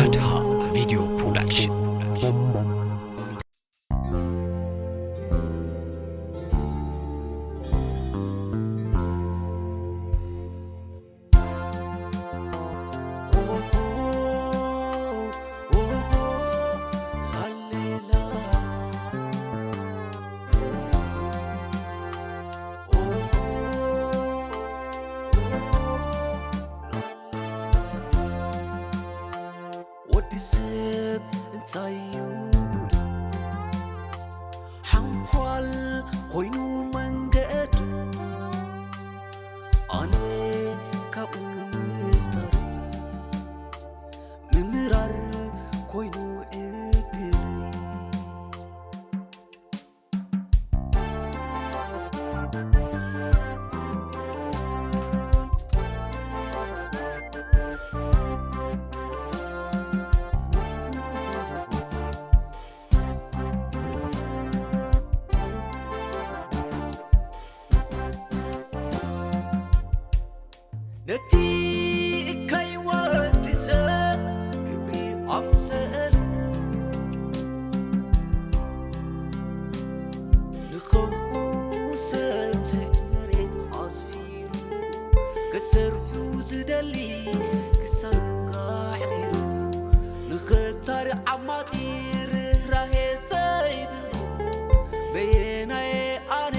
ኣድሃ ቪድዮ ፕሮዳክሽን። ወዲ ሰብ እንታይ እዩ ጉዱ? ሓንኳል ኮይኑ መንገዱ፣ ኣነ ካብኡ ምፍጣር ምምራር ኮይኑ ዕድል። ነቲ እካይ ወዲ ሰብ ግብሪ ኣምሰሉ፣ ንኸምኡ ሰብ ትሕቲ መሬት ኣስፊሩ፣ ክሰርሑ ዝደሊ ክሳዱ ኣሕሪሩ፣ ንኸታሪ ዓማጺ ርህራሄ ዘይብሉ፣ በየናየ ኣነ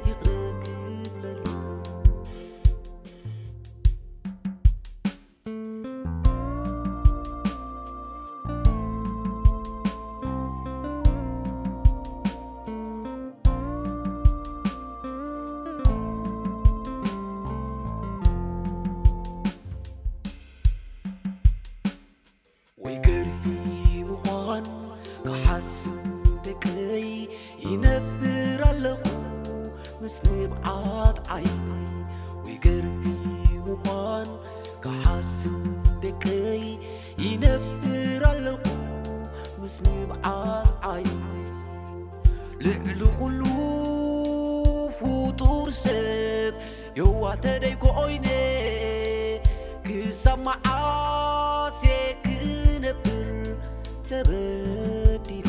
ይቕረ ክብለሉ? ወይ ገርሂ ምዃን ክሓስብ ደቀይ ይነብር ኣለኹ ምስ ንብዓት ዓይነይ። ወይ ገርሂ ምዃን ክሓስብ ደቀይ ይነብር ኣለኹ ምስ ንብዓት ዓይነይ። ልዕሊ ኩሉ ፍጡር ሰብ የዋህ ተደይ ኮይነ ክሳብ መዓስ እየ ክነብር ተበዲለ?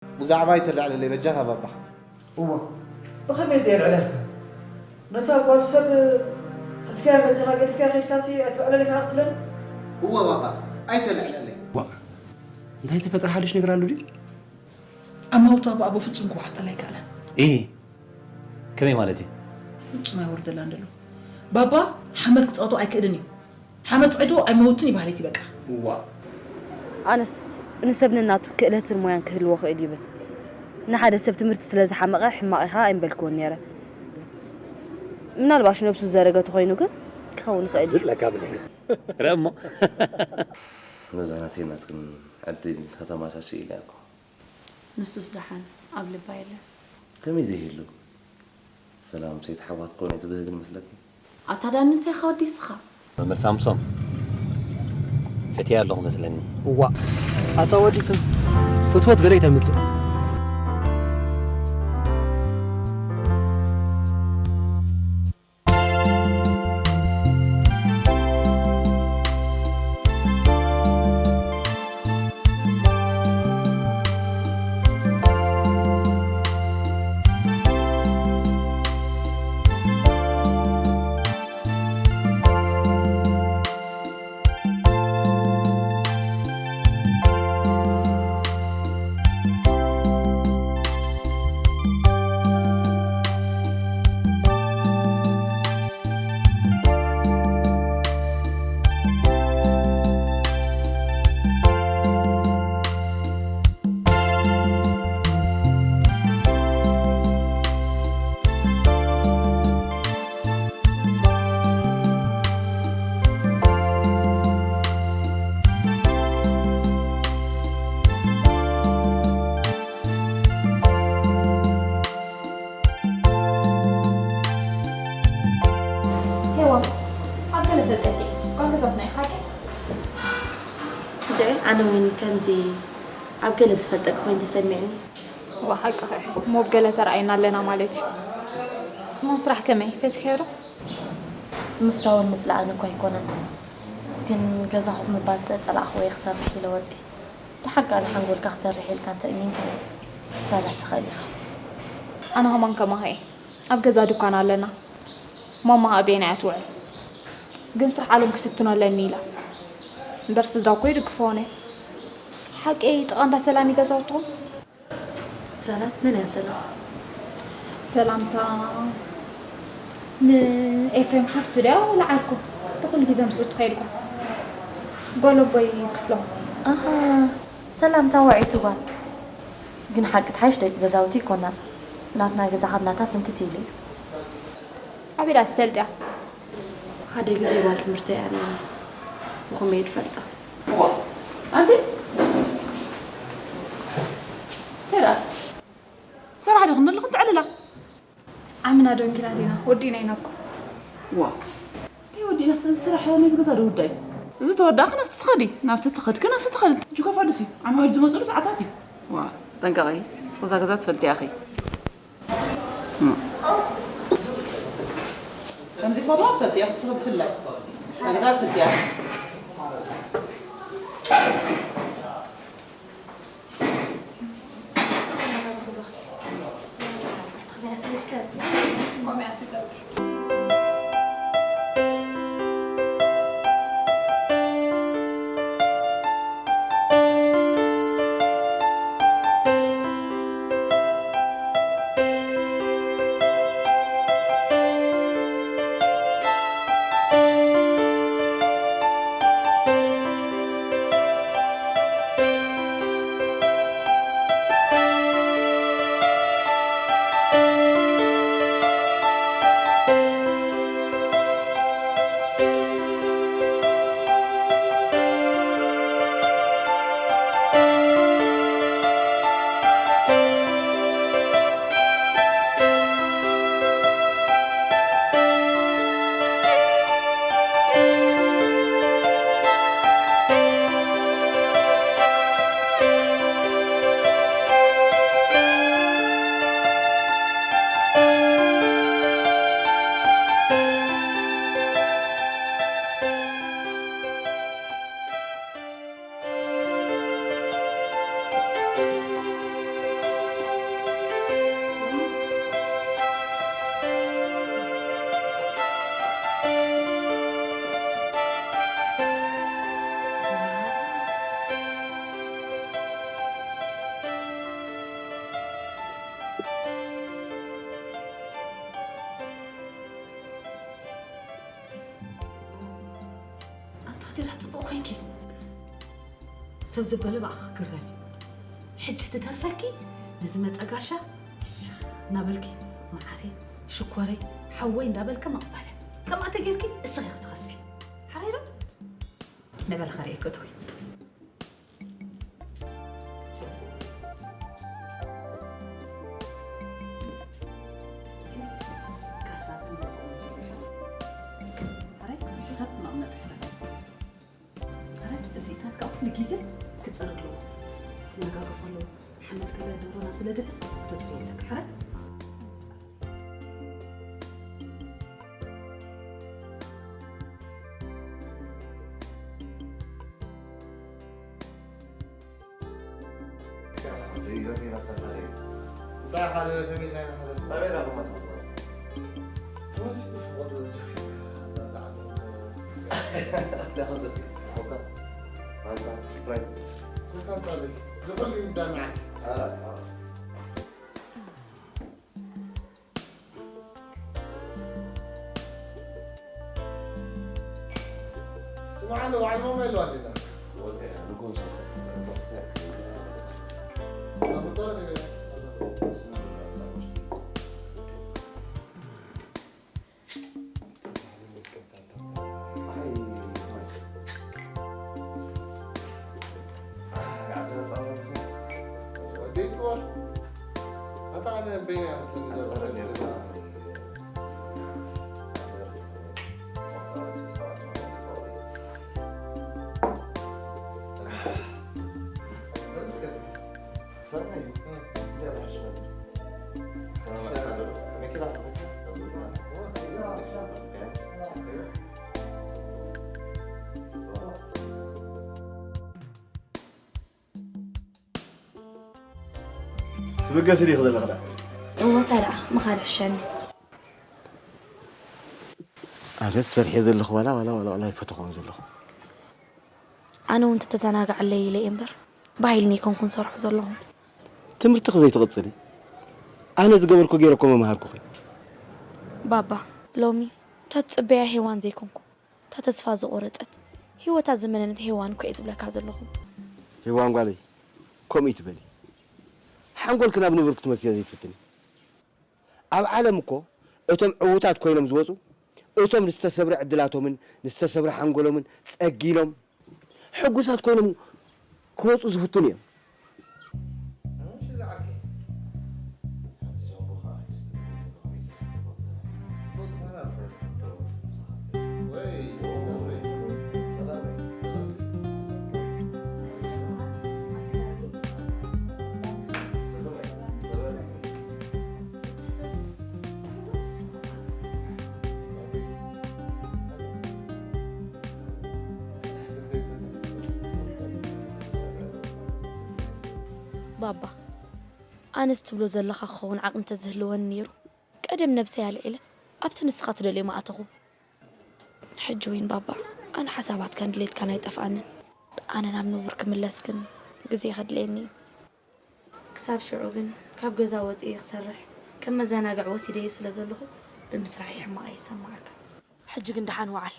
ብዛዕባ ኣይተልዕለለይ በጃኻ ባባ። እወ፣ ብኸመይ ዘየልዕለልካ? ነታ ጓል ሰብ ሒዝካያ መጺኻ ገዲፍካያ ኸይድካሲ ኣይተልዕለለይ ኢኻ ክትብለኒ? እወ ባባ፣ ኣይተልዕለለይ። ዋ፣ እንታይ ተፈጥረ ሓድሽ ነገር ኣሎ ድዩ? ኣማውታ ባባ ፍጹም ክወሓጠላ ኣይከኣለን። ኢ፣ ከመይ ማለት እዩ? ፍጹም ኣይወርደላን ዘሎ። ባባ ሓመድ ክጻወቶ ኣይክእልን እዩ። ሓመድ ጸቂጡ ኣይመውትን ይበሃል እቲ በቃ። እዋ። ኣነስ ንሰብ ነናቱ ክእለትን ሞያን ክህልዎ ክእል ይብል። ንሓደ ሰብ ትምህርቲ ስለ ዝሓመቐ ሕማቕ ኢኻ ኣይምበልክዎን ነይረ። ምናልባሽ ነብሱ ዘረገ ተኾይኑ ግን ክኸውን ይኽእል እዩ። ዝለካ ብልሒ። ርአ እሞ። ነዛ ናተይ ናትክን ዕድል ከተማቻች ኢለ እኮ። ንሱስ ደሓን ኣብ ልባ የለን። ከመይ ዘይህሉ? ሰላም ሰይቲ ሓዋት ኮነ ትብህግን መስለኪ? ኣታ ዳኒ እንታይ ኢኻ ወዲ እስኻ? መምህር ሳምሶም ፈትያ ኣለኹ መስለኒ። እዋ፣ ኣጻ ወዲ ፍን-፣ ፍትወት ገለ ይተምጽእ። ኣነ እውን ከምዚ ኣብ ገለ ዝፈልጠኪ ኮይኑ ተሰሚዕኒ። እዋ ሓቅኺ እሞ ኣብ ገለ ተረኣይና ኣለና ማለት እዩ። እሞ ስራሕ ከመይ ፈቲሕዮ ዶ? ምፍታውን ምፅላእን እኮ ኣይኮነን፣ ግን ገዛ ኮፍ ምባል ስለ ዝፀላእኽዎ እየ ክሰርሕ ኢለ ወፅየ። ደሓር ከኣ ንሓንጎልካ ክሰርሕ ኢልካ እንተ እሚንካዮ ክትሰርሕ ትኽእል ኢኻ። ኣነ ከማን ከማኻ እየ። ኣብ ገዛ ድኳን ኣለና። ማማ ከኣ በየናይ እያ ትውዕል? ግን ስራሕ ዓለም ክፍትኖ ኣለኒ ኢላ። እምበር ስድራ እኮ ይድግፍዎን እዮም። ሓቀይ ጥቓ እንዳ ሰላም እዩ ገዛውትኹም? ሰላም? መን እያ ሰላም? ሰላምታ ንኤፍሬም ሓፍቱ ድያ ወላ ዓርኩ? ብኩሉ ግዜ ምስኡ ትኸይድ ጓል። ጓል ኣቦይ ክፍሎም። ኣሃ፣ ሰላምታ ውዕይቲ ጓል። ግን ሓቂ ትሓይሽ ደቂ ገዛውቲ ኣይኮናን። ናትና ገዛ ካብ ናታ ፍንትት ኢሉ እዩ። ኣበይ ደኣ ትፈልጥያ? ሓደ ግዜ ጓል ትምህርቲ እያ ነይራ። ብኸመይ ድፈልጣ? እዋ ኣንቲ እንታይ ደኣ ሰራሕ ዲኹም ዘለኹም ትዕልላ? ዓምና ዶንኪና ዲና ወዲና ኢና እኮ። ዋ እንታይ ወዲና ስ- ስራሕ ናይ ዝገዛ ዶ ጉዳይ? እዚ ተወዳእኺ ናብቲ ትኸዲ ናብቲ ትኸድኪ ናብቲ ትኸዲ ጅኮፋ ድሲ ዓማዊል ዝመፅሉ ሰዓታት እዩ። ዋ ጠንቀቒ እስኺ እዛ ገዛ ትፈልጥያ ኢኺ። ከምዚ ፎቶ ትፈልጥያ እስኺ ብፍላይ እዛ ትፈልጥያ። ኣንታ ወዲ ዳስ ጽቡቕ ኮይንኪ። ሰብ ዘበለ ብኣኺ ክግረም እዩ። ሕጂ ትተርፈኪ ንዝመጸ ጋሻ ሽኽ እናበልኪ መዓረይ ሽኮረይ ሓወይ እንዳበልኪ ምቕባል። ከምኣ ተጌርኪ እስኺ ክትኸስቢ። ሓራይ ዶ? ነበለ ከርእየኪ እትዊ። ሕሰብ መቐመጢ ሕሰብ። እዚታት ካብ ኩሉ ግዜ ክፀርግልዎ ክነጋገፎ ኣለዎ። ሓመድ ከብላ ደብሮና ስለ ድሕስ ተጥርዮ ኣለካ። ሕረ እንታይ ሓደ ፈሚልና ኢና ሓደ ኣበይ ዳኹም ኣስመራ? ወሲ ፍቆዶ ዝኽእል ዛዕባ እንታይ ኸዘብ ኾካ ኣንታ ስፕራይት ኾካ እንታይ ዝኽእል ይዳናዕ ስምዓኒ ባዕልሞም የለዋ ዲና ወደይ ጥዋር ኣታ ኣነ በይና እያ መስለኒ ዘላ ገዛ ትብገስ ዲኺ ዘለኽላ? እወ፣ እንታይ ደኣ ምኻድ ሕሸኒ። ኣነ ዝሰርሐ ዘለኹ ዋላ ዋላ ዋላ ዋላ ኣይፈተኹን ዘለኹ። ኣነ እውን ተተዘናግዓለይ ኢለ እየ እምበር፣ ብሃይልኒ ኣይኮንኩን ሰርሖ ዘለኹ። ትምህርትኺ ዘይትቕጽሊ? ኣነ ዝገበርኩ ገይረ እኮ መምሃርኩኺ። ባባ፣ ሎሚ እታ ትጽበያ ሄዋን ዘይኮንኩ፣ እታ ተስፋ ዝቖረጸት፣ ህይወታ ዝመነነት ሄዋን እኮ እየ ዝብለካ ዘለኹ። ሄዋን ጓለይ፣ ከምኡ ይትበሊ። ሓንጎልኪ ናብ ንቡር ክትመልስዮ ዘይትፍትኒ። ኣብ ዓለም እኮ እቶም ዕዉታት ኮይኖም ዝወጹ፣ እቶም ንዝተሰብረ ዕድላቶምን ንዝተሰብረ ሓንጎሎምን ጸጊሎም፣ ሕጉሳት ኮይኖም ክወጹ ዝፍትኑ እዮም። ባባ፣ ኣነስ ትብሎ ዘለኻ ክኸውን ዓቕሚ እንተዝህልወኒ ነይሩ፣ ቀደም ነብሰይ ኣልዒለ ኣብቲ ንስኻ ትደልዮ ምኣተኹ። ሕጂ እውን ባባ፣ ኣነ ሓሳባትካን ድሌትካን ኣይጠፍኣንን። ኣነ ናብ ንቡር ክምለስ ግን ግዜ ከድልየኒ እዩ። ክሳብ ሽዑ ግን ካብ ገዛ ወጺኤ ክሰርሕ፣ ከም መዘናግዒ ወሲደዮ ስለ ዘለኹ፣ ብምስራሕ ሕማቕ ኣይሰማዓካ። ሕጂ ግን ደሓን ወዓል።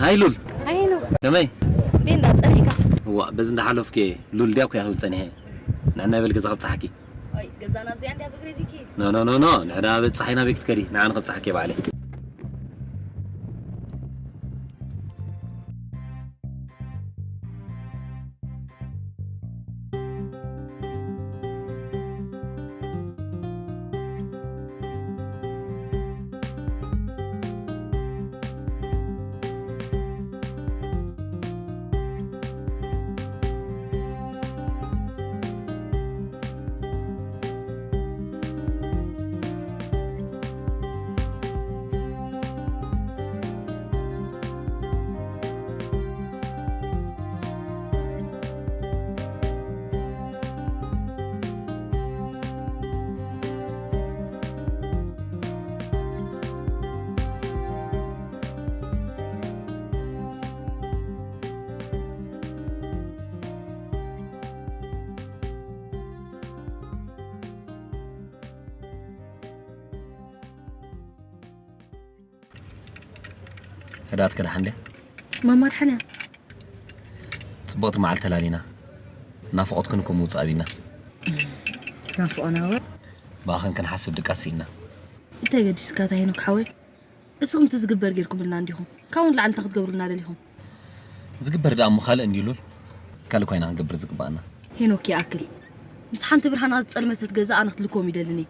ሃይ ሉል። ሃይ ሄኖክ። ከመይ? ቤንዳ ጸኒሕካ? እዋ፣ በዚ እንዳሓለፍኩ እየ። ሉል ድያ እኮ እያ ክብል ጸኒሐ። ንዕና ይበል ገዛ ከብጽሓኪ። ኣይ፣ ገዛ ናብዚኣ እንድያ ብእግረይ ዝከይድ? ኖ፣ ኖ፣ ኖ፣ ኖ። ንዕዳ በዚ ጸሓይ ናበይ ክትከዲ? ንዓ ንኸብጽሓኪ እየ ባዕለይ። ህዳት ከድሓን ድያ? ማማ ድሓን እያ። ጽብቕቲ መዓልቲ ተላሊና። ናፍቖትክን እኮ ምውጻእ ኣቢና። ናፍቖና ወ? ብኣኽን ክንሓስብ ድቃስ ስኢንና። እንታይ ገዲስካ እታ ሄኖክ ሓወይ? እስኹም እቲ ዝግበር ጌርኩምልና እንዲኹም። ካብኡ ንላዕሊ እንታይ ክትገብሩልና ደሊኹም? ዝግበር ደኣ እሞ ካልእ እንድዩ ሉል። ካልእ እኳ ኢና ክንገብር ዝግባኣና። ሄኖክ ይኣክል። ምስ ሓንቲ ብርሃና ዝጸልመተት ገዛ ኣነ ክትልክዎም ይደልን እየ።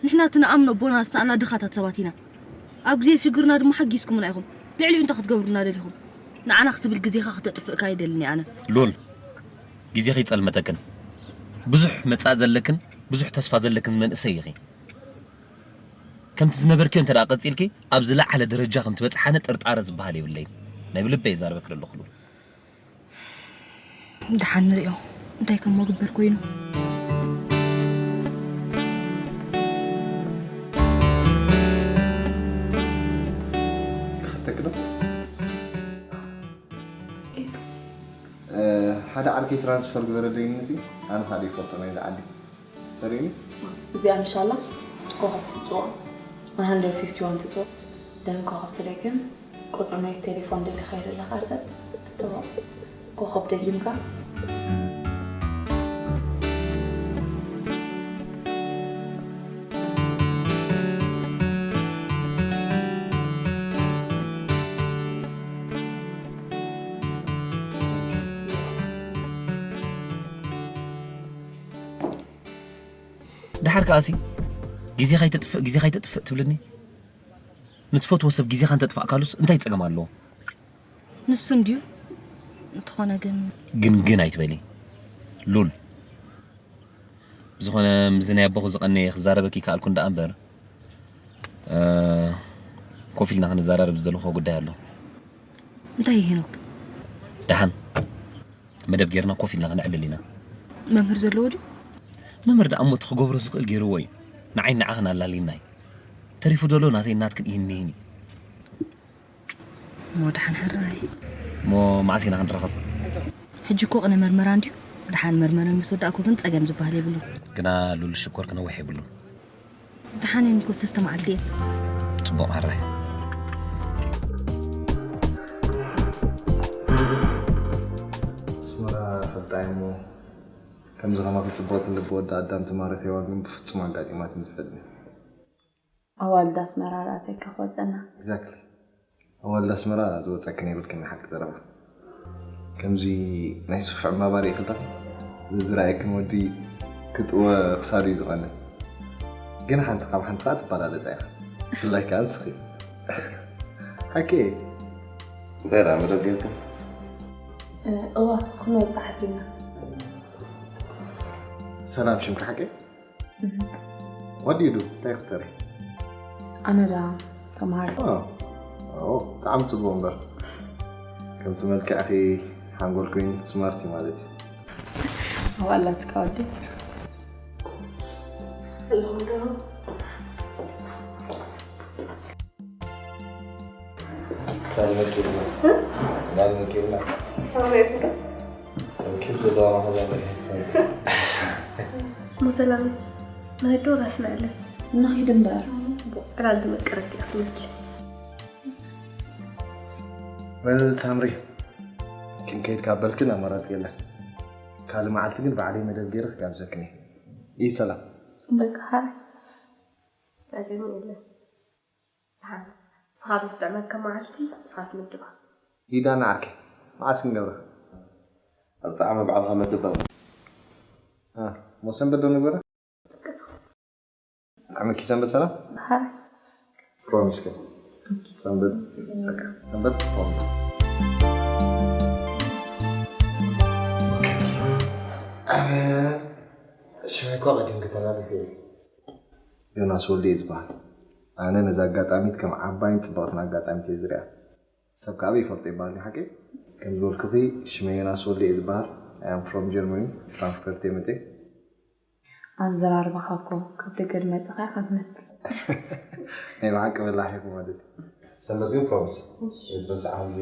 ንሕና እቲ ንኣምኖ ኣቦና ዝሰኣና ድኻታት ሰባት ኢና። ኣብ ግዜ ሽግርና ድማ ሓጊዝኩምና ኢኹም። ልዕሊኡ እንታይ ክትገብሩልና ደሊኹም? ንዓና ክትብል ግዜኻ ክተጥፍእካ ኣይደልን እየ ኣነ። ሉል፣ ግዜኺ ይጸልመተክን። ብዙሕ መጻኢ ዘለክን፣ ብዙሕ ተስፋ ዘለክን መንእሰይ ኢኺ። ከምቲ ዝነበርክዮ እንተ ደኣ ቀጺልኪ፣ ኣብ ዝለዓለ ደረጃ ከም ትበጽሓነ ጥርጣረ ዝበሃል የብለይን። ናይ ብልበይ ይዛረበኪ ዘለኹ ሉል። ደሓን ንሪኦ። እንታይ ከም መግበር ኮይኑ? ክሓተኪ ዶ? እ፣ ሓደ ዓርከይ ትራንስፈር ግበረለይኒ፣ እዚ ኣነ ካልእ ይፈልጦ ናይዚ ዓዲ። ተርእዩኒ? እዚኣ ምሻላ ኮኸብ ትጽዋ፣ one hundred fifty-one ትጽዋ፣ ደን ኮኸብ ትደግም፣ ቁጽሪ ናይ ቴሌፎን ደሊኻ ይደለኻ ሰብ ትጥወቕ። ኮኸብ ደጊምካ። ደሓር ከኣሲ፣ ግዜኻ ኣይተጥፍእ፣ ግዜኻ ኣይተጥፍእ ትብለኒ? ንትፈትዎ ሰብ ግዜኻ እንተጥፋእካሉስ እንታይ ጸገም ኣለዎ? ንሱ እንድዩ። እንተኾነ ግን ግን፣ ግን ኣይትበሊ ሉል። ብዝኾነ፣ ምስዚ ናይ ኣቦኹ ዝቐነየ ክዛረበኪ ከኣልኩ እንዳ እምበር፣ እ፣ ኮፍ ኢልና ክንዘራረብ ዝደለኹዎ ጉዳይ ኣሎ። እንታይ እዩ ሄኖክ? ደሓን መደብ ጌርና ኮፍ ኢልና ክነዕልል ኢና። መምህር ዘለዎ ድዩ? መምህር ደኣ እሞ እቲ ክገብሮ ዝኽእል ጌርዎ እዩ። ንዓይ ንዓኽን ኣላሊናይ። ተሪፉ ደሎ ናተይ ናትክን ኢሂን ሚሂን እዩ። እሞ ደሓን ሕራይ። እሞ መዓስ ኢና ክንራኸብ? ሕጂ እኮ ቅነ መርመራ እንድዩ። ደሓን መርመረን ምስ ወዳእኩ ግን ጸገም ዝበሃል የብሉን። ግና ሉል ሽኮር ክነውሕ የብሉን። ደሓን እየን እኮ ሰስተ መዓልቲ እየን። ጽቡቕ ሕራይ። ኣስመራ ፈልጣ እሞ ከምዚ ከማኺ ጽብቕትን ልቢ ወዲ ኣዳም ትማረኽ ሄዋን ግን ብፍጹም ኣጋጢማትኒ ትፈልጥኒ። ኣዋልድ ኣስመራ ርኣተካ ክወጸና። Exactly። ኣዋልድ ኣስመራ ዝወጸክን የብልክን ሓቂ ዘረባ። ከምዚ ናይ ሱፍ ዕምባባ ርኢኽልካ? ዝዝረኣየክን ወዲ ክጥወ ክሳዱ እዩ ዝቐንእ። ግን ሓንቲ ካብ ሓንቲ ከኣ ትበላለጻ ኢኻ። ብፍላይ ከኣ ንስኺ። ሓቂ እየ። እንታይ ደኣ መደብ ጌርካ? እ፣ እዋ፣ ክንወጽእ ሓሲብና። ሰላም ሽምካ ሓቂ? እህ። What do you do? እንታይ ክትሰርሒ? ኣነ ዳ ተምሃር። ኦ፣ ኦ፣ ብጣዕሚ ጽቡቕ እምበር። ከምቲ መልክዕኺ ሓንጎል ኮይኑ ስማርት እዩ ማለት እዩ። ኣብኣ ኣላትካ ወዲ። ኣለኹ ዶ? ላልመቂልና። እ? ላልመቂልና። ሰማይ ይኹን። ኪብ ዘለዋ ማኸዛ መሪሕ ስተንስ። እሞ ሰላም፣ ናይ ዶ ራስና ኣለን። ንኺድ እምበር። ዕላል ዝመቀረኪ ክትመስሊ። ወል ሳምሪ፣ ክንከይድ ካብ በልክን ኣማራጺ የለን። ካልእ መዓልቲ ግን ባዕለይ መደብ ገይረ ክጋብዘክን እየ። ይህ ሰላም። በቃ፣ ሃይ። ጸገም የለን። ደሓን፣ ንስኻ ብዝጥዕመካ መዓልቲ ንስኻ ትምድባ። ሊዳና ዓርከይ፣ መዓስ ክንገብራ? ኣብ ጣዕመ ባዕልኻ መድባ። እ፣ እሞ ሰንበት ዶ ንግበራ? ጥዕመኪ ሰንበት ሰላም? ሃይ። ፕሮሚስ ከ? ሰንበት፣ በቃ፣ ሰንበት ፕሮሚስ። ኦኬ። ኣነ ሽመይ እኮ ቀዲም ከተላልፍ እየ። ዮናስ ወልዴ እየ ዝበሃል። ኣነ ነዛ ኣጋጣሚት ከም ዓባይን ጽብቕትን ኣጋጣሚት እየ ዝሪኣ። ሰብ ከኣ ይፈልጦ ይበሃል፣ ሓቂ? ከም ዝበልኩኺ ሽመይ ዮናስ ወልዴ እየ ዝበሃል። I am from Germany, ፍራንክፈርት እየ መጺአ። ኣዘራርባኻ እኮ ካብ ደገ ዝመጻኻ ኢኻ ትመስል። ናይ ብሓቂ በላሕ ኢኹ ማለት እዩ። ሰንበት ግን ፕሮሚስ። እሺ። ይትረሳዕ ኣብዚ።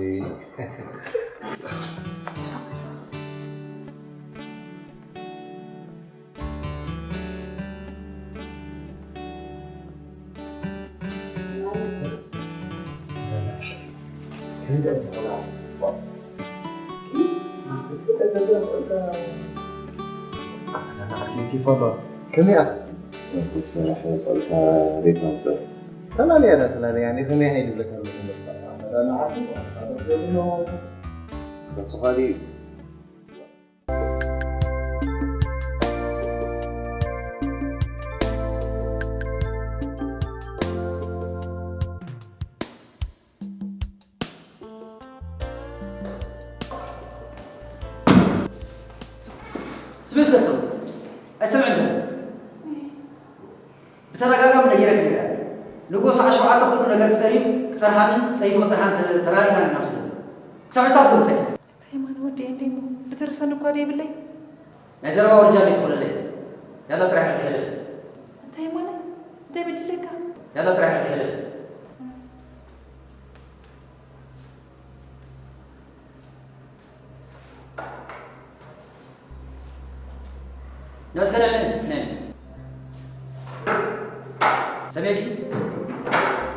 ከመይ ኣት? ዝሰርሕ ጸልካ ዘይትመጽእ። ተላለያ ዳ ተላለያ፣ እኔ ከመይ ኣይድብለካ ኣለኹ። ንዓኹ፣ ንሱ ኻሊ ዝመስለ ሰብ ኣይሰምዕን ዶ? ብተደጋጋሚ ነጊረኪ ነይረ። ንግሆ ሰዓት ሸውዓተ ኩሉ ነገር ጸርዩ፣ ክጸንሓትን ጸይፉ ክጸንሓን ተ-፣ ተራሪና ኢና ምስሉ። ክሳብ ሕጂ ትገልጸ። እንታይ ማን ወዲ እንዴ እሞ ብትርፈ ንኳ ደይብለይ? ናይ ዘረባ ውርጃ እንዴ ትኾነለይ? ያላ ጥራሕ ሕለፍ። እንታይ ማን? እንታይ በዲለካ? ያላ ጥራሕ ሕለፍ። ነመስገን። ነይ። ሰሚዕኪ?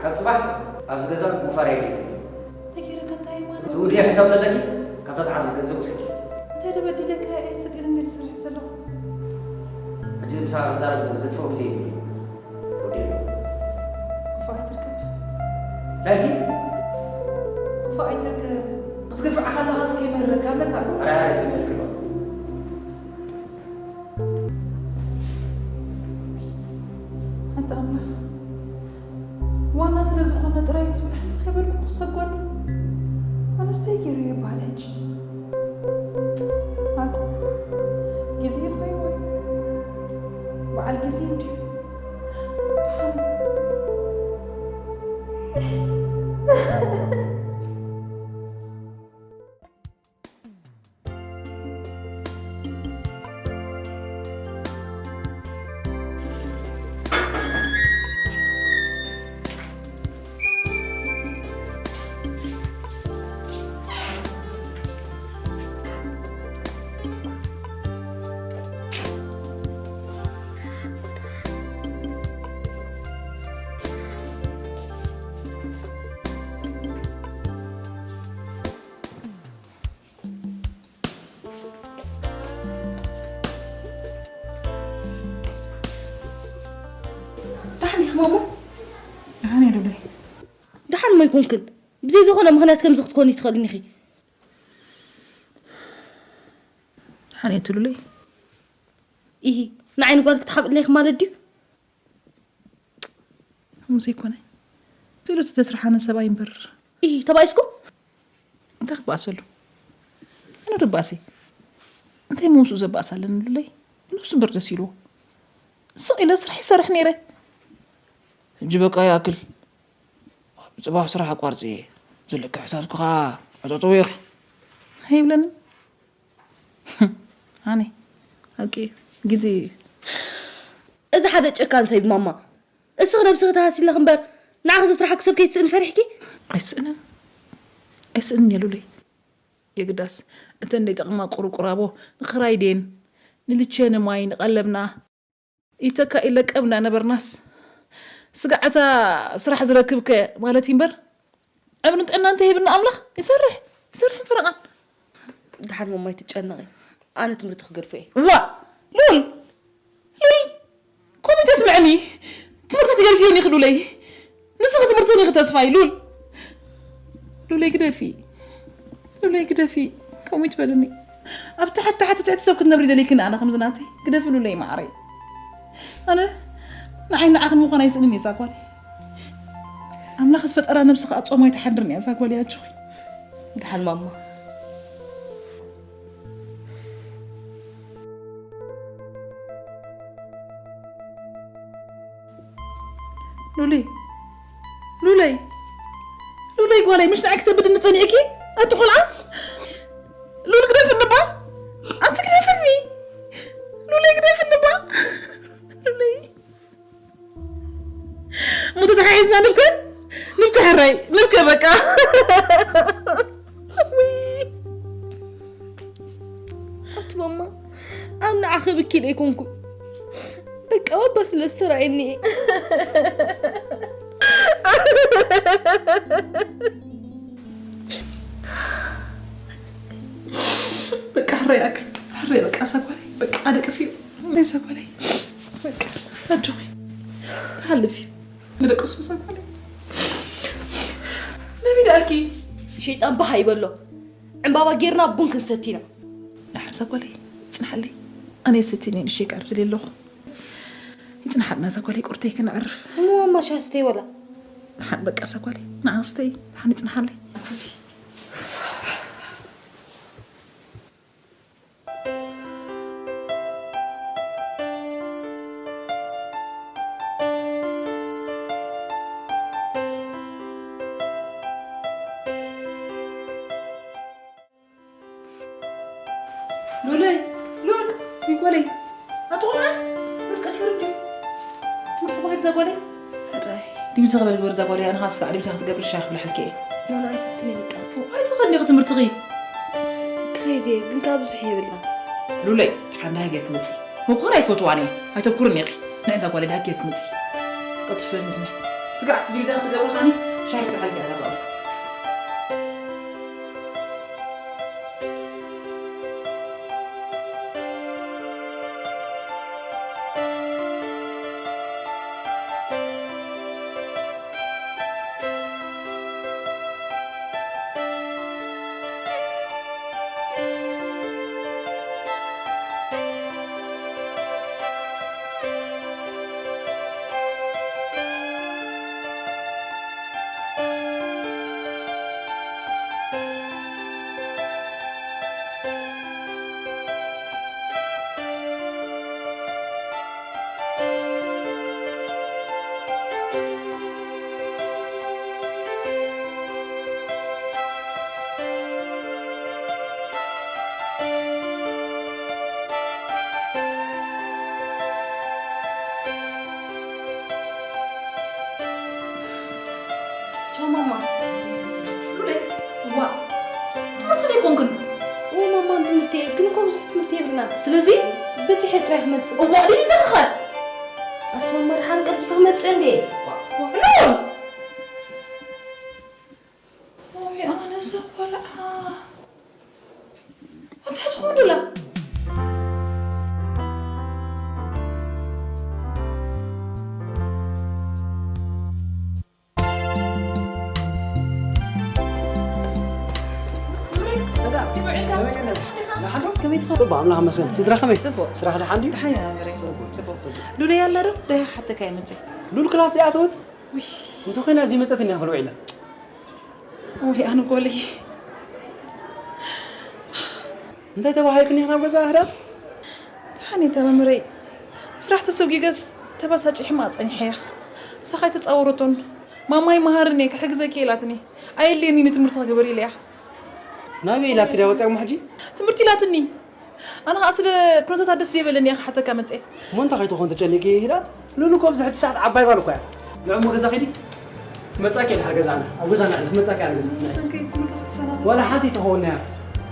ካብ ጽባሕ ኣብዚ ገዛ ምፋር የድልየኪ። እንታይ ገይረካ? እንታይ ማለት? እቲ ውድያ ሕሳብ ተለኪ፣ ካብታ ትሓዚ ገንዘብ ውሰጂ። እንታይ ደበድለካ እየ ሰጢነ ዝሰርሕ ዘለኹ? ሕጂ ምሳኻ ክዛረብ ዘጥፍኦ ግዜ የብለይን። ወዲኤ። ክፉእ ኣይትርከብ። እንታይ ኢልኪ? ክፉእ ኣይትርከብ። ክትገፍዓ ከለኻስ ከይመረረካ ኣለካ? ኣረ፣ ኣረ፣ ሰሚዕኪ ዶ? ኣንታ ኣምላኽ፣ ዋና ስለ ዝኾነ ጥራይ ስብል ሓንቲ ከይበልኩ ክሰጓኒ። ኣነስተይ ገይሩ ይበሃል ሕጂ። ኣቁ፣ ግዜ ኮይኑ ወይ በዓል ግዜ እንድዩ። ደሓን። ደሓን ዲኺ ማማ? ደሓን እየ ሉለይ። ደሓን እሞ ኣይኮንክን። ብዘይ ዝኾነ ምኽንያት ከምዚ ክትኮኒ ትኽእልን ኢኺ። ደሓን እየ ሉለይ። ኢሂ፣ ንዓይ ንጓል ክትሓብእለይ ኢኺ ማለት ድዩ? ከምኡ ዘይኮነ፣ ስእሉ እቲ ተስርሓኒ ሰብኣይ እምበር። ኢሂ፣ ተባኢስኩም? እንታይ ክበኣሰሉ? ኣነ ዶ ባእሲ? እንታይ እሞ ምስኡ ዘባእስ ኣለኒ ሉለይ? ነብሱ እምበር ደስ ኢልዎ። ስቕ ኢለ ስራሕ ይሰርሕ ነይረ። ሕጂ በቃ ይኣክል። ጽባሕ ስራሕ ኣቋርጺ እየ። ዘለኪ ሕሳብኪ ኸኣ ዕጸጽዊ ኢኺ። ኣይብለንን። ኣነ፣ ሓቂ፣ ግዜ እዩ። እዚ ሓደ ጨካን ሰብ እዩ ማማ። እስኺ ነብስኺ ተሃስይለኺ እምበር፣ ንዓኺ ዘስርሓኪ ሰብ ከይትስእኒ ፈሪሕኪ? ኣይስእንን። ኣይስእንን እየ ሉለይ። የግዳስ፣ እተን ዘይጠቕማ ቁርቁራቦ ንኽራይ ድየን፣ ንልቼ ንማይ፣ ንቐለብና፣ ይተካ ይለቀብ እንዳነበርናስ፣ ስጋዕ እታ ስራሕ ዝረክብከ ማለት እዩ እምበር፣ ዕብርን ጥዕና እንተሂብና ኣምላኽ፣ ይሰርሕ፣ ይሰርሕን ፈረቓን። ደሓን ማማ ኣይትጨነቒ፣ ኣነ ትምህርቲ ክገድፎ እየ። ዋ! ሉል! ሉል! ከምኡ ተስምዐኒ፣ ትምህርቲ ትገድፍዮ ኢኺ ሉለይ። ንስኺ ትምህርቲ ኢኺ ተስፋይ፣ ሉል። ሉለይ ግደፊ። ሉለይ ግደፊ። ከምኡ ይትበልኒ። ኣብ ታሕቲ ታሕቲ ትሕቲ ሰብ ክትነብሪ ደሊክኒ ኣነ ከምዚ ናተይ። ግደፊ ሉለይ ማዕረይ። ኣነ ንዓይ ንዓኽን ምዃን ኣይስእንን እየ ዛጓለይ። ኣምላኽ ዝፈጠራ ነብሲ ኸኣ ጾም ኣይትሓድርን እያ ዛጓለይ ኣጆኺ። ደሓን ማማ። ሉለይ፣ ሉለይ፣ ሉለይ ጓለይ፣ ምሽ ንዓይ ክተብድኒ ጸኒዕኪ? ኣቲ ቆልዓ፣ ሉል ግደፍኒ እባ፣ ኣንቲ ግደፍኒ፣ ሉለይ ግደፍኒ እባ፣ ሉለይ። እሞ ተተሓሒዝና ንብከ፣ ንብከ ሕራይ፣ ንብከ በቃ። ኣቲ ማማ፣ ኣነ ንዓኺ ብኪ ኢለ ኣይኮንኩን። በቃ ባባ ስለ ዝተራእየኒ እየ። በቃ ሕራይ ኣክ-፣ ሕራይ በቃ እዛ ጓለይ፣ በቃ ኣደቅስዮ። እዛ ጓለይ፣ በቃ ኣጆኺ፣ ክሓልፍ እዩ። ንደቅሱ እዛ ጓለይ። ነቢይ ደኣልኪ? ሸይጣን ባህ ይበሎ። ዕምባባ ጌርና ቡን ክንሰቲ ኢና። ደሓን እዛ ጓለይ፣ ጽንሓለይ። ኣነ ሰቲኒ ንእሽተይ ክዕርፍለይ ኣለኹ። ይጽንሓልና እዛ ጓለይ፣ ቁርተይ ከነዕርፍ። እሞ ማማ ሻሂ ስተይ ወላ? ደሓን በቃ እዛ ጓለይ፣ ንዓ ስተይ፣ ደሓን ይጽንሓለይ። ሰቲ። ሉለይ፣ ሉል፣ ይጎለይ። ኣቶ ቆልዓ፣ ርቀት ይወርድ። ትምህርቲ ማዕድ ዘጎለይ። ሕራይ። ዲቢዛ ክበል ግበር ዘጎለይ፣ ኣነ ኻስ ባዕዲ ምሳኻ ትገብር ሻህ ክብላ ሕልከ እየ። ኖኖ፣ ኣይሰትኒ በቃ። ኣይትኸድኒ ኢኺ ትምህርትኺ። ክኸይድ እየ፣ ግን ካብ ብዙሕ የብልና። ሉለይ፣ ሓንዳ ሃገር ክመጽእ። ምቁር ኣይፈትዋን እየ። ኣይተኩርን ኢኺ። ንዕዛ ጓል ዳሃኪ ክትምፂ። ቀልጥፍለኒ እኒ። ስጋዕ ትዲብ እዛ ክትገብርኻኒ? ሻሂ ክትብዓልኪ እዛ ጓል። ቻው ማማ። ሉሌ። ዋ። ትምህርቲ ዶ ኣይኮንክን? እዎ ማማ፣ ትምህርቲ እየ፣ ግን እኮ ብዙሕ ትምህርቲ የብልና። ስለዚ? በፂሐ ጥራይ ክመፅእ። እዋ፣ ድን ይዘኽኸል? ኣቶ መርሃን ቀልጢፋ መፅእ እንዴ? ዋ፣ ዋ፣ ሉል! ወይ ኣነ እዛ ቆልዓ። እንታይ ትኾን ዱላ? ከመይ ትኸውን? ጽቡቕ፣ ኣምላኽ ይመስገን። ስድራ ከመይ? ጽቡቕ። ስራሕ ደሓን ድዩ? ደሓን እያ፣ መምህረይ። ጽቡቕ። ሉለይ ኣላ ዶ? ደይ ሓተካ እየ መጽእ። ሉል ክላስ እያ ኣተወት? ውይ። እንተ ኮይና፣ እዚ መጸት እኒኣ ክልውዕ ኢላ። ወይ ኣነ ጓለይ። እንታይ ተባሂልክኒ ኢኺ ናብ ገዛ ህዳት? ደሓን እየ መምህረይ። ስራሕ ተሰጒገስ ተባሳጭ ሕማቕ ጸኒሐያ። ንሳ ከይተጻወረቶን፣ ማማይ መሃርኒ እየ፣ ክሕግዘኪ እየ ኢላትኒ። ኣየድልየኒ ንትምህርቲ ክግበር ኢለያ። ናበይ ኢላትኪ ድያ ወጺኣ እሞ ሕጂ? ትምህርቲ ኢላትኒ። ኣነ ኸዓ ስለ ኩነታታ ደስ ዘይበለኒ እየ ክሓተካ መጽኤ። እሞ እንታይ ከይትኾን ተጨኒቂ ህዳት? ሉሉ እኮ ኣብዚ ሕጂ ሰዓት ዓባይ ጓል እኮ እያ። ንዕሞ ገዛ ኺዲ። ክመጻኪ እየ ድሓር ገዛና። ኣብ ገዛና እየ ክመጻኪ እየ ገዛ። ብሰንከይ ትምህርቲ ክትሰናኸል። ዋላ ሓንቲ ኣይትኸውን እያ።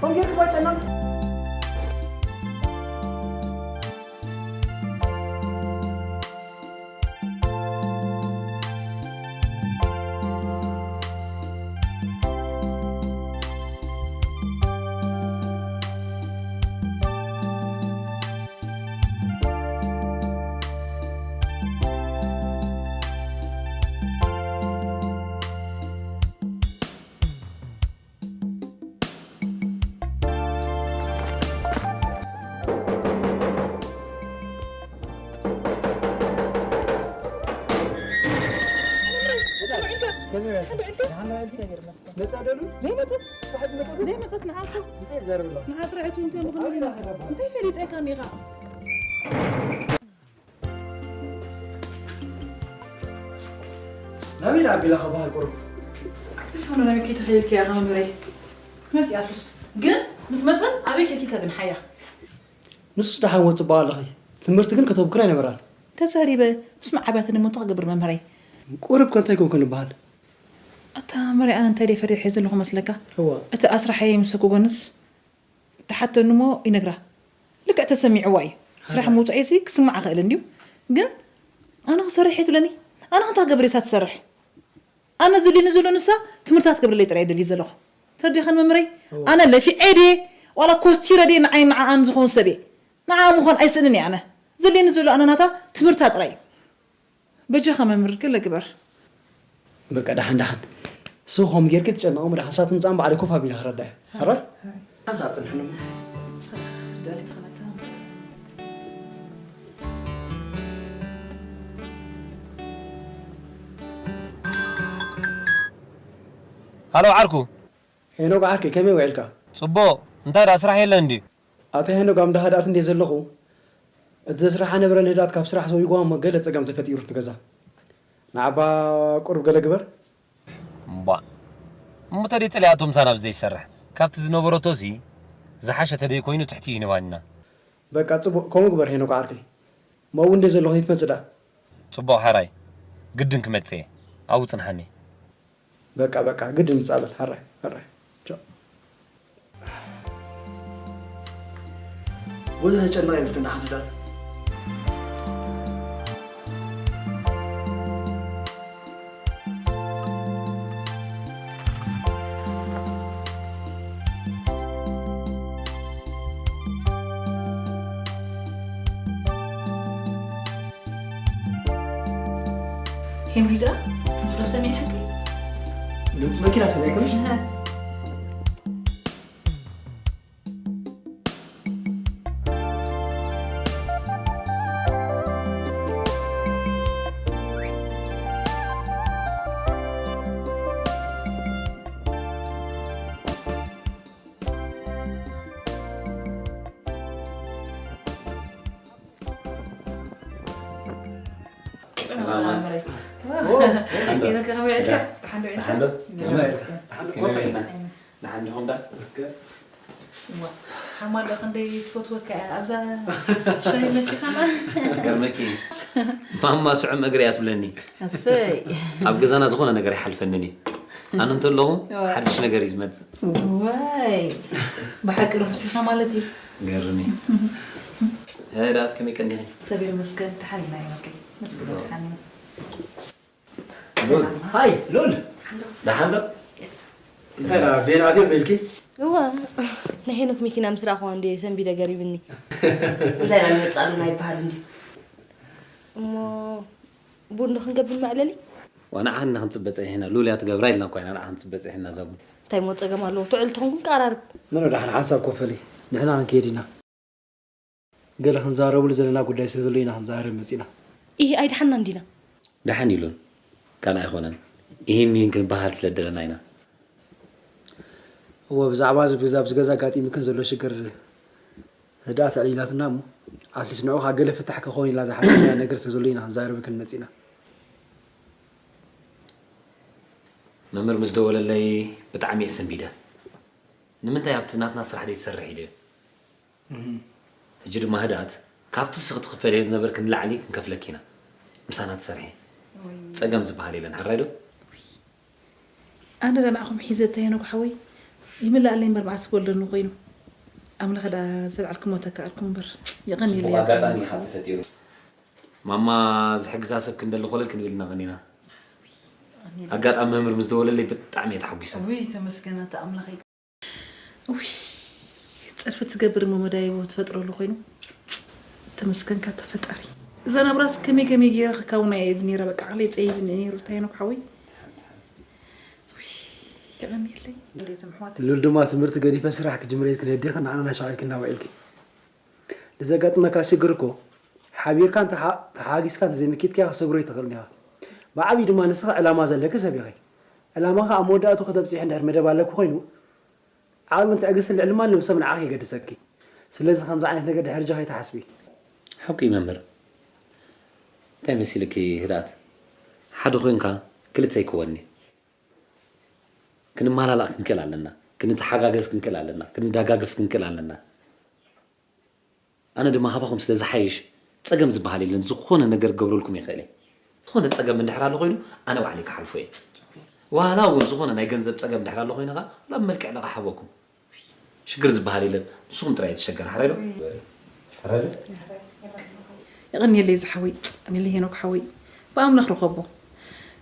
ከምኡ ጌርኪ ባጨና። መጻ ደሉ? ዘይመጸት? ሳሕት መጸት? ዘይመጸት ንዓቱ። እንታይ ዘርብሎ? ንዓት ርዕቱ እንታይ ምኾነ? እንታይ ፈሊጠ ኢኻ እኒኻ? ናበይ ደኣ ኣቢላ ክበሃል ቁሩብ? ኣብ ቴሌፎን ናበይ ከይተኸይልኪ ኢኻ መምህረይ? መጺኣትስ ግን ምስ መጸት ኣበይ ከቲካ ግን ሓያ? ንሱስ ደሓን ወጽእ በቃ ኣለኺ። ትምህርቲ ግን ከተብክር ኣይነበራን። ተዛሪበ ምስ መዓባትኒ እሞ እንታይ ክገብር መምህረይ? ቁሩብ ከ እንታይ ኮንኩ ንበሃል? ኣታ መሪ ኣነ እንታይ ደይ ፈሪሐ ዘለኹ መስለካ? እዋ። እቲ ኣስራሐይ ምስ ጎንስ ትሓተኒ እሞ ይነግራ። ልክዕ ተሰሚዕዋ እዩ። ስራሕ ምውፅዐይሲ ክስማዕ ክእል እንድዩ። ግን ኣነ ክሰርሕ እየ ትብለኒ? ኣነ ክንታ ክገብር እየ እሳ ትሰርሕ? ኣነ ዘድልየኒ ዘሎ ንሳ ትምህርታ ክትገብረለይ ጥራይ እየ ደልየ ዘለኹ። ተረዲኻን መምህረይ? ኣነ ለፊዐ ድየ ዋላ ኮስቲረ ድየ ንዓይ ንዓኣን ዝኸውን ሰብ እየ። ንዓኣ ምዃን ኣይስእንን እየ ኣነ። ዘድልየኒ ዘሎ ኣነ ናታ ትምህርታ ጥራይ እዩ። በጃኻ መምህር ገለ ግበር። በቃ ደሓን ደሓን። ስው ከም ጌርኪ ትጨነቕ እሞ ደሓን ሳት ምጻን ባዕለይ ኮፍ ኣቢለ ክረዳ እየ። ሕራይ? ሓንሳእ ጽንሕኒ እሞ። ንስኻ ክትርዳእ ትኽእለታ። ሃሎ ዓርኩ። ሄኖክ ዓርከይ፣ ከመይ ውዒልካ? ጽቡቕ። እንታይ ደኣ ስራሕ የለን ድዩ? ኣታ ሄኖክ፣ ኣብ እንዳ ህድኣት እንድየ ዘለኹ፣ እቲ ዘስርሓ ነበረ ንህድኣት ካብ ስራሕ ሰጒግዋ እሞ ገለ ጸገም ተፈጢሩ እቲ ገዛ። ንዓባ ቁሩብ ገለ ግበር። እምቧእ። እሞ ተደይ ጸሊኣቶም ሳብ ናብዚ ዘይሰርሕ? ካብቲ ዝነበረቶሲ ዝሓሸ ተደይ ኮይኑ ትሕቲ ይንባና። በቃ ጽቡቕ፣ ከምኡ ግበር ሄኖክ ዓርከይ። እሞ ኣብኡ እንድየ ዘለኹ፣ ከይትመጽእ ደኣ። ጽቡቕ ሕራይ። ግድን ክመጽእ እየ። ኣብኡ ጽንሓኒ። በቃ፣ በቃ፣ ግድን ምጻእ በል። ሕራይ፣ ሕራይ። ቻው። ብዙሕ ጨናቕ የብልክን ደሓን ህዳት። ሄምሪ ደኣ ድሮ ሰሚዐ ሓቂ? ድምፂ መኪና ሰሚዕክምሽ? ሓማዶ ክንደይ ትፈትወካ ኣብዛ ሻሂ መፂኻና። ገርመኪ ማማ ስዑም እግሪ እያ ትብለኒ። እሰይ ኣብ ገዛና ዝኾነ ነገር ኣይሓልፈንን እዩ። ኣነ እንተለኹ ሓድሽ ነገር እዩ ዝመፅእ። ዋይ ብሓቂ ርሑስ ኢኻ ማለት እዩ። ገርኒ። ዳት ከመይ ቀኒኺ? ሰቢር መስገን ድሓን ኢና ይመቀይ መስገን ድሓን ኢና። ሉል ሃይ ሉል ደሓን ዶ? እንታይ ዳ ቤን ኣትዮም በልኪ? እዋ ናይ ሄኖክ መኪና ምስ ረኣኹዋ እንደ ሰንቢደ ገሪብኒ። እንታይ ዳ ንመጻሉ ናይ በሃል እንዲ እሞ ቡን ዶ ክንገብር መዕለሊ? ዋና ዓህና ክንጽበ ጸኒሕና ሉል እያ ትገብራ ኢልና እኳ ኢና ንዓ ክንጽበ ጸኒሕና እዛ ቡን። እንታይ ሞ ጸገም ኣለዎ ትዕል ተኾንኩም ቀራርብ። ምኖ ዳሕና ሓንሳብ ኮፈሊ ንሕና ክንከይድ ኢና። ገለ ክንዛረብሉ ዘለና ጉዳይ ስለ ዘሎ ኢና ክንዛረብ መጺና። ኢሂ ኣይደሓንናን ዲና? ደሓን ኢሉን ካልእ ኣይኮነን ኢሂን ሚሂን ክንበሃል ስለ ደለና ኢና። እወ ብዛዕባ እዚ ብዛ ኣብዚ ገዛ ኣጋጢምክን ዘሎ ሽግር ህድኣት ኣዕሊላትና እሞ ኣትሊስት ንዑ ከዓ ገለ ፍታሕ ክኸውን ኢልና ዝሓሰብናዮ ነገር ስለ ዘሎ ኢና ክንዛረብክን መጺና። መምህር ምስ ደወለለይ ብጣዕሚ እየ ሰንቢደ። ንምንታይ ኣብቲ ናትና ስራሕ ደይትሰርሕ ኢለዮ። ሕጂ ድማ ህድኣት ካብቲ ንስኺ ትኽፈልዮ ዝነበርኪ ንላዕሊ ክንከፍለኪ ኢና። ምሳና ትሰርሒ ጸገም ዝበሃል የለን። ሕራይ ዶ? ኣነ ዳ ንዓኹም ሒዘ እተ ሄኖክ ሓወይ ይምልኣለይ እምበር መዓስ ክወልደኒ ኮይኑ። ኣምላኽ ዳ ዘልዓልኩሞ ተካኣልኩም እምበር የቐንየለይ። ጽቡቕ ኣጋጣሚ እዩ ተፈጢሩ። ማማ ዝሕግዛ ሰብ ክንደሊ ኮለል ክንብል ኢና ቀኒና። ኣጋጣሚ መምህር ምስ ደወለለይ ብጣዕሚ እየ ተሓጒሰ። ውይ ተመስገን ኣታ ኣምላኸይ። ውይ ጸርፊ ትገብር እሞ መዳይቦ ትፈጥረሉ ኮይኑ። ተመስገንካ ኣታ ፈጣሪ። እዛ ናብራስ ከመይ ከመይ ገይረ ክካውና እየ ኢሉ ነይረ በቃ ዓቕለይ ጸይብኒ ነይሩ እንታይ ኖክ ሓወይ። ውይ የቐንየለይ። እንደዚም ኣሕዋተይ። ሉል ድማ ትምህርቲ ገዲፈ ስራሕ ክጅምር ኢልኪ ነዴኺ ንዓና እናሻቐልኪ እናውዒልኪ። ንዘጋጥመካ ሽግር እኮ ሓቢርካ ተሓጊዝካ እንተዘይመኪትካዮ ክሰግሮ ኣይትኽእልን ኢኻ። ብዓብዪ ድማ ንስኻ ዕላማ ዘለኪ ሰብ ኢኺ። ዕላማኻ ኣብ መወዳእትኡ ከተብፅሒ እንድሕር መደብ ኣለኪ ኮይኑ ዓቕልን ትዕግስትን ልዕሊ ማንም ሰብ ንዓኺ የገድሰኪ። ስለዚ ከምዚ ዓይነት ነገር ድሕሪ ሕጂ ከይትሓስቢ። ሓቂ እዩ መምህር። እንታይ መሲልኪ ህድኣት? ሓደ ኮይንካ ክልተ ኣይክወኒ። ክንመሃላላእ ክንክእል ኣለና። ክንተሓጋገዝ ክንክእል ኣለና። ክንደጋገፍ ክንክእል ኣለና። ኣነ ድማ ካባኹም ስለ ዝሓይሽ ጸገም ዝበሃል የለን። ዝኾነ ነገር ክገብረልኩም ይኽእል እየ። ዝኾነ ጸገም እንድሕር ኣሎ ኮይኑ ኣነ ባዕለይ ክሓልፎ እየ። ዋላ እውን ዝኾነ ናይ ገንዘብ ጸገም እንድሕር ኣሎ ኮይኑ ኸዓ ዋላ ብመልክዕ ኢለ ክሃበኩም። ሽግር ዝበሃል የለን። ንስኹም ጥራይ እየ ዝሸገር። ሓራይ ዶ? የቐንየለይ ዝሓወይ፣ የቐንየለይ ሄኖክ ሓወይ። ብኣምላኽ ርኸቦ።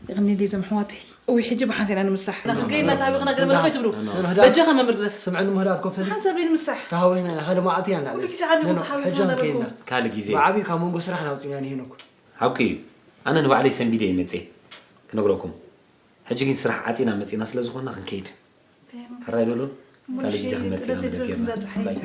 የቐንየለይ ዘም ኣሕዋተይ። እውይ ሕጂ ብሓንሳእ ኢና ንምሳሕ። ንኽንከይድ እናተሃቢኽና ገለ መለ ከይትብሉ። በጃኻ መምህር ግደፍ። ስምዕኒ ምህዳት ኮፈሊ። ሓንሳብ ደይ ንምሳሕ። ተሃዊኽና ኢና። ሓደ መዓልቲ ኢና ንላዕሊ። ኩሉ ግዜ ዓሊኹም ተሃዊኽና ሕጂ ነበርኩም። ካልእ ግዜ። ብዓብዩ ካብ መንጎ ስራሕ ናውፂና ንሄኖክ። ሓቂ እዩ። ኣነ ንባዕለይ ሰንቢደ እየ መፅየ ክነግረኩም። ሕጂ ግን ስራሕ ዓፂና መፂና ስለ ዝኾንና ክንከይድ። ሕራይ ዶ ሉል? ካልእ ግዜ ክንመፅእ ኢና መደብ ጌርና። ፅባይ።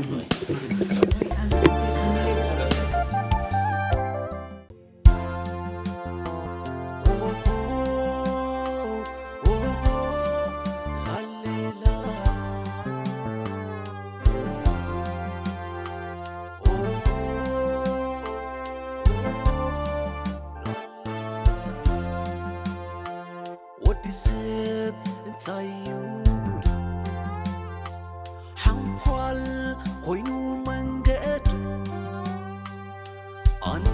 ወዲ ሰብ እንታይ እዩ ሓንኳል ኮይኑ መንገዱ ኣነ